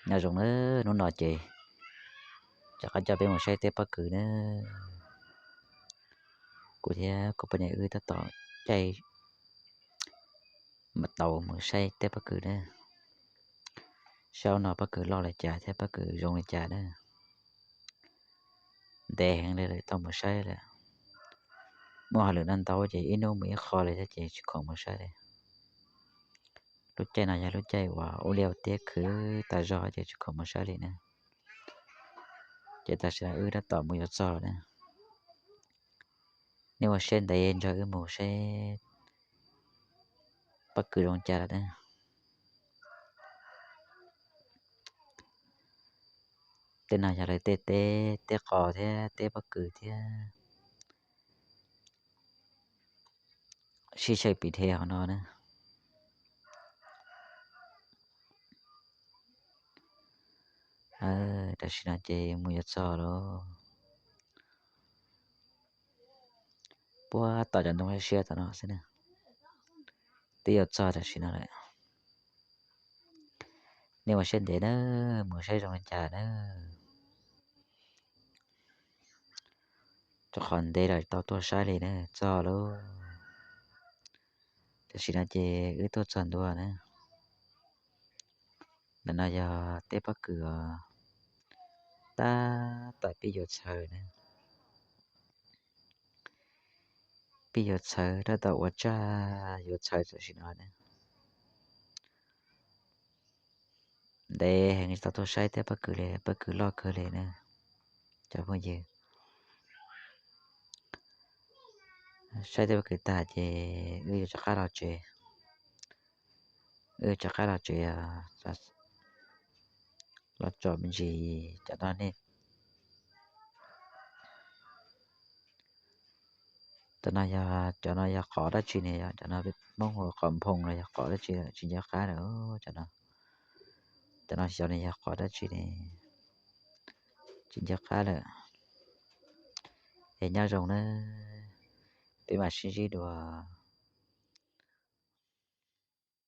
Nyob zoo nawb, hnub no ces rov qab coj peb mus saib teb pob kws nawb. Kuv thiab kuv poj niam wb tab tom caij mas tau mus saib teb pob kws nawb, saib no pob kws loj li cas thiab pob kws zoo li cas nawb. Ntev heev li lawm tau mus saib lawm. Muaj hauj lwm ntau ntau ces ib hnub mus ib qho li thiab ces tsis khoom mus saib li. Lub caij no yog lub caij uas ua liaj ua teb khwv tas zog ces tsis khoom mus saib li nawb. Ces tam sim no wb tab tom mus yuav txog lawm nawb. Nej ua siab ntev nrog wb mus saib pob kws zoo cas lawm nawb. Tej no yog lawv tej teb, teb qos thiab teb pob kws thiab sib xyaw pim dhev hauv no nawb. Tam sim no ces mus yuav txog lawm. Puag tom cov ntoo siab tom no xwb nawb. Twb yuav txog tam sim no lawm. Nej ua siab ntev nawb, mus saib zoo li cas nawb. Rau qhov ntev lawm tau tuaj saib li nawb, txog lawm. Tam sim no ces wb tuaj txog ntua nawb. Ntawm no yog teb pob kws os, tab tom pib yuav txhawv nawb. Pib yuav txhawv, tab tom ua tsag yuav txhawv tam sim no nawb. Ntev heev tsis tau tuaj saib teb pob kws li, pob kws loj kawg li nawb cov phooj ywg. Saib teb pob kws tag ces wb yuav rov qab los tsev. Wb rov qab los tsev, los tso me ntsis cov no nej. Cov no yog, cov no yog qos dab tsi ne? Yog cov no Hmoob hu qos nphoo los yog qos dab tsi lawm tsis nco qab lawm cov no. Cov no xyov nws yog qos dab tsi ne, tsis nco qab lawm. Es nyob zoo nawb, peb mam sib ntsib dua.